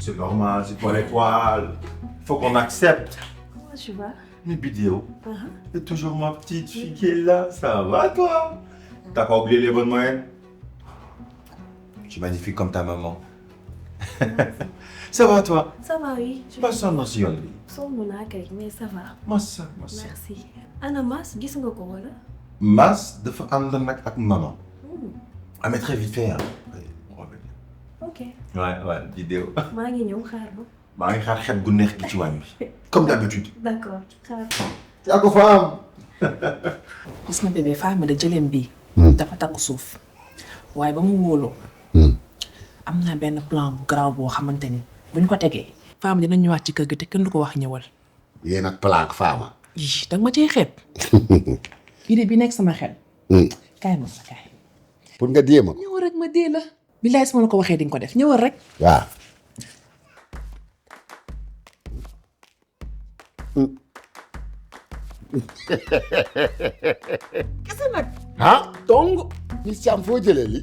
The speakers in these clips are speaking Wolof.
C'est normal, c'est toi l'étoile. Faut qu'on accepte. Comment tu vas? Mes vidéos. C'est toujours ma petite fille qui est là. Ça va, toi? T'as pas oublié les bonnes moyennes? Tu es magnifique comme ta maman. Ça va, toi? Ça va, oui. Pas ça, non, si on dit. Sonn naa kay, mais ça va. Massa. Merci. Ana Mas, gis nga ko wala? Mas dafa ànd nag ak maman. Ah, mais très vite fait, hein. Ok. Ouais, vidéo. maa ngi ñëw xaar ba. maa ngi xaar xet gu neex gi ci waañ bi. Comme d'habitude. D'accord, xaar. yaa ko faam. gis nga bébé femme de jëleem bii. dafa takku suuf. waaye ba mu wóoloo. am naa benn plan bu garaaw boo xamante ni buñ ko tegee. femme dina ñëwaat ci kër gi te kenn du ko wax ñëwal. yéen ak plan ak faama. ii danga ma cee xeeb. idée bi nekk sama xel. kaay ma sa kaay. pour nga dee ma. ñëwal rek ma dee la. billaay su ma la ko waxee di nga ko def ñëwal rek. waaw. kese nag. ah. dong. Miss Thiam foo jëlee li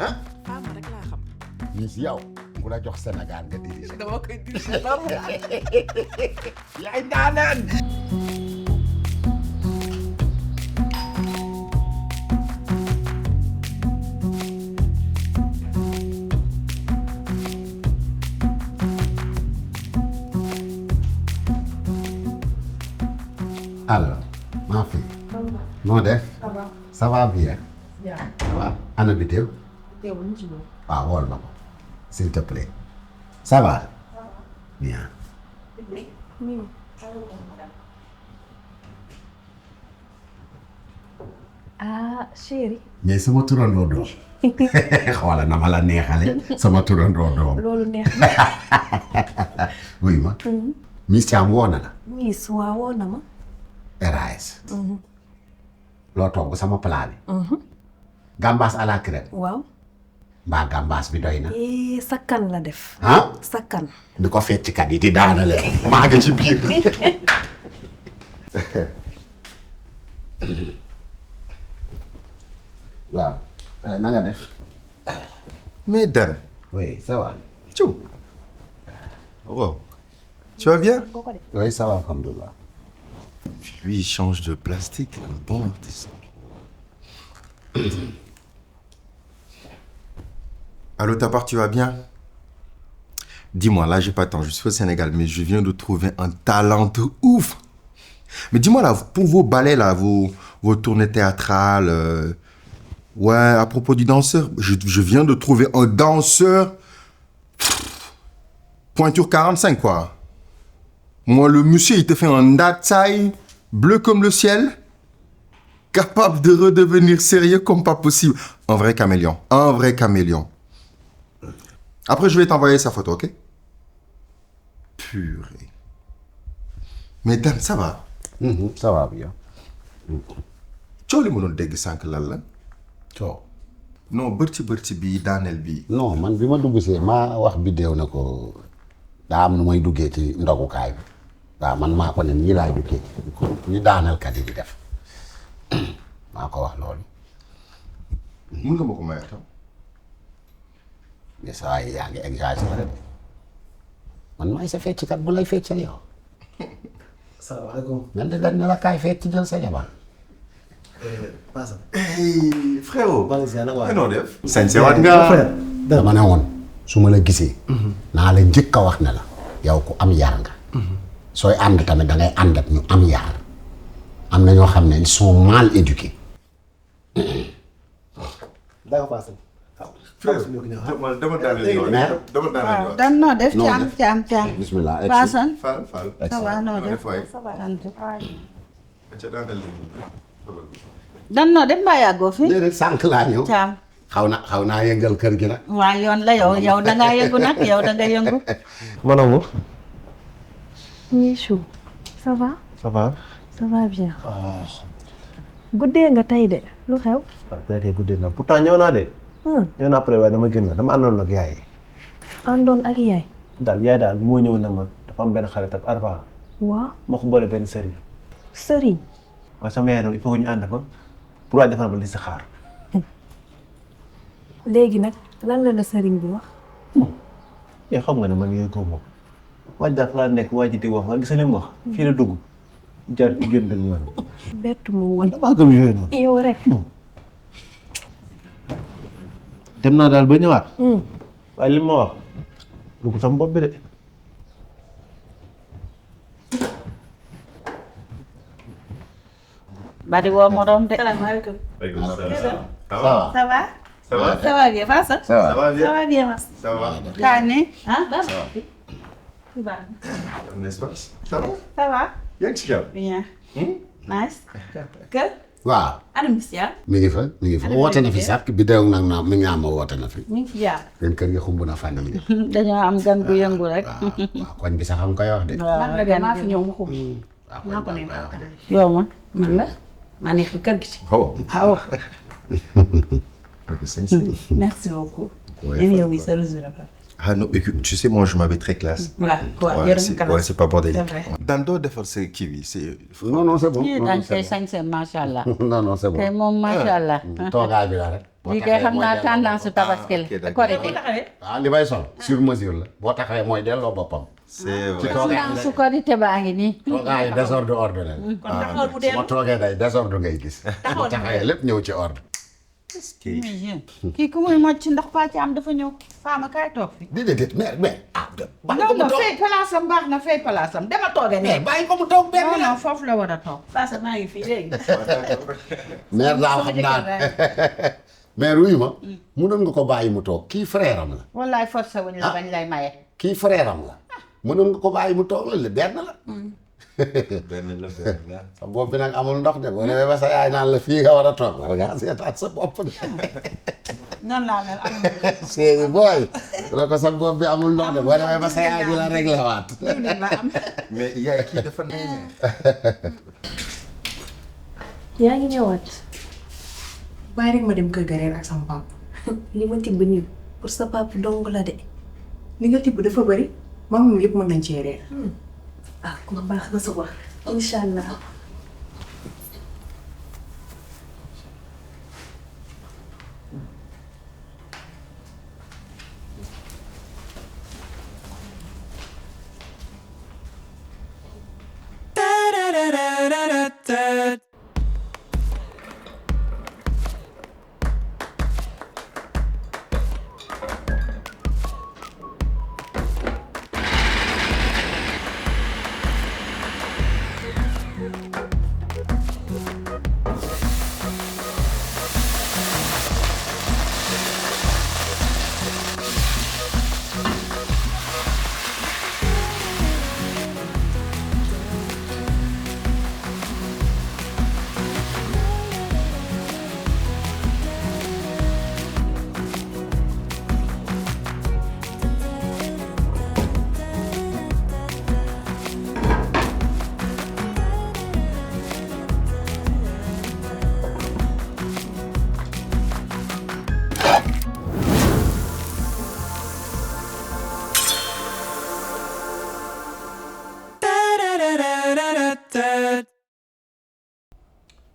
ah. femme rek laa xam. Miss yow ku la jox Sénégal nga dirigé. dama koy dirigé dara. yaay ndaanaan. alors maa fi. noo def. ça va bien. waaw ana bi teew. waaw wool ma ko s'il te plaît. ça va. bien. Ah, chérie. mais sama turandoo doom. xoola na ma la neexale sama turandoo doom. loolu neex na. wuy ma. Miss Thiam woo na la. Miss waa woo na ma. RAS. loo togg sama plat bi. gambas à la crème. waaw. mbaa gambas bi doy na. sakkan la def. ah. sakkan. di ko fecckat yi di daanale. maa ngi ci biir. waaw. na nga def. Mais Dan. oui ça va. Tchou. Oh. Tu vas bien? oui ça va alhamdoulilah. Lui, il change de plastique. Bon, Allô, ta part, tu vas bien? Dis-moi, là, j'ai pas de temps. Je suis au Sénégal, mais je viens de trouver un talent de ouf. Mais dis-moi, là, pour vos ballets, là, vos tournées théâtrales, ouais, à propos du danseur, je viens de trouver un danseur pointure 45, quoi. Moi, le monsieur, il te fait un datsaï bleu comme le ciel, capable de redevenir sérieux comme pas possible. Un vrai caméléon. Un vrai caméléon. Après, je vais t'envoyer sa photo, ok? Purée. Mais Dan, ça va? ça va bien. coow li ma doon dégg sànq lan la? coow. non bërti bii daaneel bii. non man bi ma dugg see maa wax biddéew na ko daa am nu may duggee ci ndogukaay bi waaw man maa ko ne nii laay duggee ñu daanelkat yi di def maa ko wax loolu. mun nga ma ko maye tam. mais saa yi yaa ngi exagéré man maay sa fecckat bu lay feccal yow. salaamaaleykum. man de dañ ne la kaay fecc jël sa jabar. Passa. hey frérot. Valencia nag waaye. noo def. sañse waat nga. dama ne woon su ma la gisee. naa la njëkk a wax ne la. yow ku am yar nga. sooy ànd tamit da ngay ànd ak ñu am yar. am na ñoo xam ne ils sont mal éduqués. D'accord Passa. dama daaneel yoon. dama daaneel yoon. dan noo def caam. bismillah. Paasan. Fall. ça va noo def. dan noo def mbaa yàggoo fi. déedéet sànq laa ñëw. caam. xaw naa yëngal kër gi nag. waa yoon la yow dangaa yëngu nag yow danga yëngu. Mon amour. Oui, Chou. Ça va? Ça va. Ça va bien. guddee nga tey de lu xew. waaw tey de guddee na pourtant ñëw naa de. ñëw naa après waaye dama génn dama àndoon ak yaay. àndoon ak yaay. daal yaay daal moo ñëw na ma dafa am benn xarit ak Arba waaw moo ko boole benn sëriñ sëriñ waaye sama yaay il faut que ñu ànd fa pour waa defar ba li si xaar léegi nag lan la sëriñ bi wax yow xam nga ne man yooyu ko moom waaj daal laa nekk waa ji di wax nga gis li mu wax fii la dugg jaar ci génn dañu yoon bettu mu woon damaa gëm yooyu noonu yow rek dem naa daal ba ñëwaat waaye li ma wax dugg sama bopp bi de bari woo morom de. salaamaaleykum. ça va. ça va. ça va bien Fatou. ça va ça va bien Mas. Ça va? Kaane. ah. N'est-ce pas? Ça va? ça va. yaa ngi ci jàmm? bien. nice. kër. waaw ana Misia. mi ngi fa woote na fi sax bi deew nag naa mi ngi am woote na fi mi ngi fi jaar. seen kër gi xumb na fànn mi dañoo am gan gu yëngu rek. waaw koñ bi sax xam koy wax de waaw gan maa fi ñëw mu xum waaw ko ne yow ma. man la maa nekk kër gi Oh. waaw C'est une merci beaucoup Ouais, yow mi sa réseau la Ah non, écoute, tu sais, moi je m'avais très classe. voilà Ouais, c'est pas bordélique. C'est vrai. Dans le dos de faire ce kiwi, c'est. non c'est bon ñii non, dañ c'est koy bon. sañse macha allah. non c'est tey bon moom macha allah. toogaay bi la rek lii kay xam naa tendance su tabaski ok, la. d'accord. korite. ah li may sol sur mesure la boo taxawee mooy delloo boppam C'est vrai. tendance su korite baa ngi nii. toogaay désordre ordonnel ma toogee day désordre ngay gis boo taxawee lépp ñëw ci ordre kii ku muy mocc ndax pàcc am dafa ñëw. faama kaay toog fi. déedéet mais ah non non fay place am baax na fay place am dama toogee ne. bàyyi ko mu toog benn non non foofu la war a toog. parce que maa ngi fii léegi mère laa xam naa mère wuyu ma mënoon nga ko bàyyi mu toog kii frère am la wallaay forcé wuñ la bañ lay maye. kii frère am la mënoon nga ko bàyyi mu toog la benn la Ben la. sa bopp bi nag amul ndox de boo demee ba sa yaay naan la fii nga war a toog war ngaa seetaat sa bopp de noonu laa mel am séeri booy la ko sa bopp bi amul ndox de boo demee ba sa yaay di la réglé waat na am. Mais yaay kii dafa neex. yaa ngi ñëwaat bàyyi rek ma dem kër ga reer ak sama papa li ma tibb nii pour sa papa dong la de li nga tibb dafa bëri maa moom yëpp mën nañ cee reer ah ku baax na suba incha allah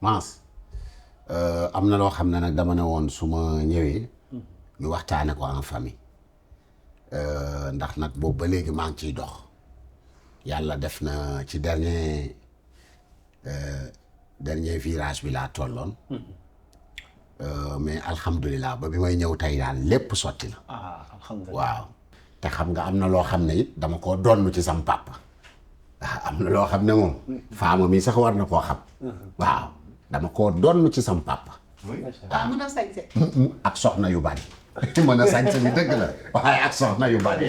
Mass am na loo xam ne nag dama ne woon su ma ñëwee ñu waxtaane ko en famille ndax nag boobu ba léegi maa ngi ciy dox yàlla def na ci dernier virage bi laa tolloon mais alhamdulilah ba bi may ñëw tey daal lépp sotti na alhamdulilah waaw te xam nga am na loo xam ne it dama koo donn ci sam papa waaw am na loo xam ne moom faama mi sax war na koo xam waaw dama koo donn ci sam papa waaw mën a sañse. ak soxna yu bari mën a sañse bi dëgg la waaye ak soxna yu bari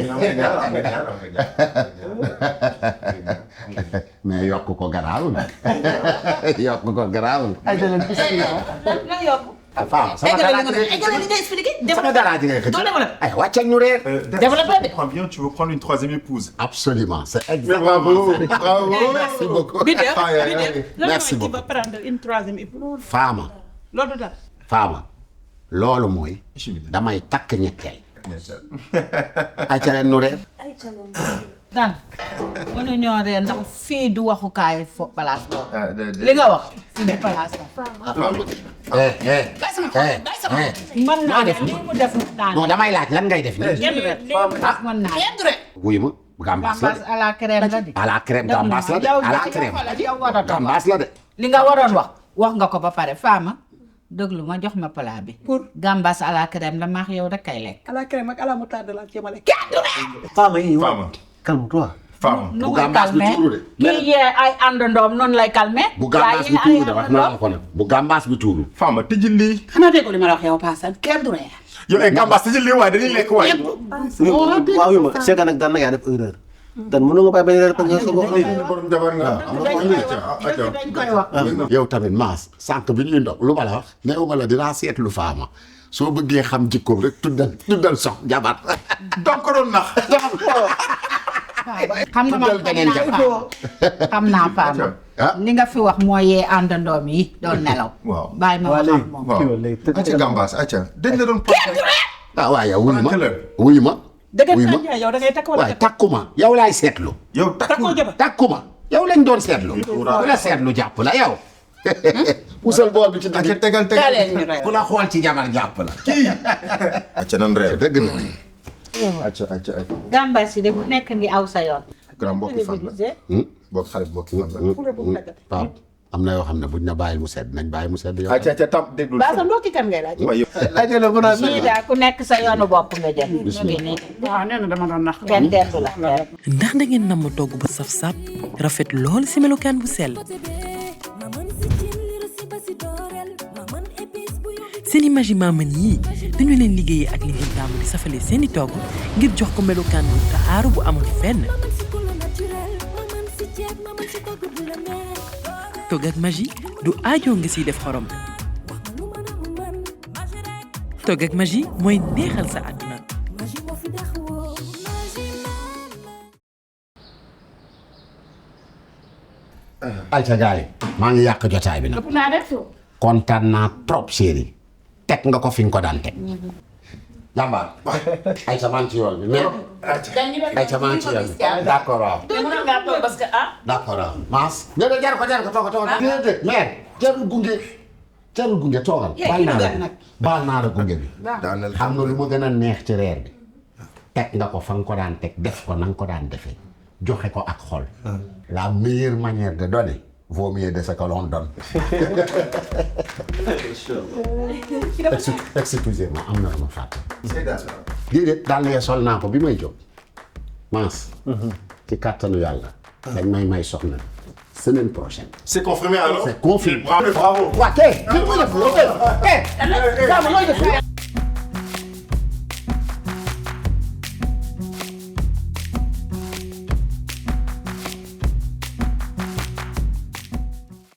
mais yokk ko garaawul yokk ko garaawul na yokku. faama sama garaaj sama garaaj ngay xëcc ay wàccal ñu reer Bien, tu veux prendre une troisième épouse. absolument c'est exact Bravo, bravo. merci beaucoup merci beaucoup ba prendre une troisième épouse. faama loolu daal. faama loolu mooy damay takk ñetteel ay ca leen nu reer Dan mënuñoo ree ndax fii du waxukaay fo place boobu. li nga wax fii du place mën naa def ni mu def naan. non damay laaj lan ngay def nii. kenn du rek mën naa wuyu ma gambas la de. à la crème la di. à la crème gambas la de à la crème gambas la de. li nga waroon wax nga ko ba pare Fama déglu ma jox ma plat bi. pour gambas à la crème la maax yow rek kay lekk. à la crème ak à la moutarde la ci ma lekk. Fama yi Fama. calme-toi. Fama. nu bu muy gambas bi calmé tuuru de. kii yee ay àndandoom noonu lay calmé. bu gambas bi tuuru de wax naa la ko nag bu gambas bi tuuru. Fama tëjil lii. xanaa dégg li ma la wax yow Paasan kenn du ree. yow ay gambas tëjil lii waaye dañuy lekk waaye. waaw yu ma c'est que nag daan na yaa def erreur. dan mënu nga bàyyi ba reer parce que borom jabar nga. dañ koy wax. yow tamit maas sànq bi ñuy ndox lu ma la wax néew ma la dinaa seetlu Fama soo bëggee xam jikkoom rek tuddal sox jabar. donc ko doon nax. xam nga man xam naa Fama li nga fi wax moo yee àndandoom yi doon nelaw. waaw bàyyi ma wax ak moom. waaw acca gambas acca dañ la doon. ah waaw yow wuyu ma wuyu ma yow da ngay takk wala waaye takkuma yow laay seetlu. yow takku takkuma yow lañ doon seetlu. ku la seetlu jàpp la yow. usal bool bi ci acca dëgg. tegal ku la xool ci jabar jàpp la. acca nan reer. dëgg na. acca acca acca. gambas yi de bu nekk ngi aw sa yoon. grand mbokki fan la. mbokk xarit mbokki fan la. Pape am na yoo xam ne buñ na bàyyil mu sedd nañ bàyyi mu sedd yow. acca acca tam déglul. Paasan mbokki kan ngay laaj. waaye ñii daal ku nekk sa yoonu bopp nga jël. waaw nee na dama doon nax. kenn dendu la. ndax da ngeen namm togg bu saf sap rafet lool si melokaan bu sell seeni magi maman yii dañu leen liggéeyee ak li ngeen taamu di safale seeni togg ngir jox ko melokaan bu taaru bu amul fenn togg ak magi du aajoo nga siy def xorom togg ak magi mooy neexal sa àdduna ayca gars yi maa ngi yàq jotaay bi nag. naa def kontaan naa trop chéri teg nga ko fi nga ko daan teg. jàmbaar ayca maa ngi ci yoon bi mais. ayca maa ngi ci yoon bi d'accord waaw. mënoon ngaa toog parce que d'accord waaw. Maas. déedéet jar ko toogal. déedéet mais jarul gunge toogal. baal naa la gunge bi. xam nga lu ma gën a neex ci reer bi. teg nga ko fa nga ko daan teg def ko na nga ko daan defee. joxe ko ak xol. la meilleure manière de donner vaut mieux de ce que l'on donne. Excusez-moi am na lu ma fàtte. déedéet daal la sol naa ko bi may jóg. Maas. ci kàttanu yàlla. dañ may soxna semaine prochaine. c'est confirmé alors. c'est confirmé. bravo. waa kay.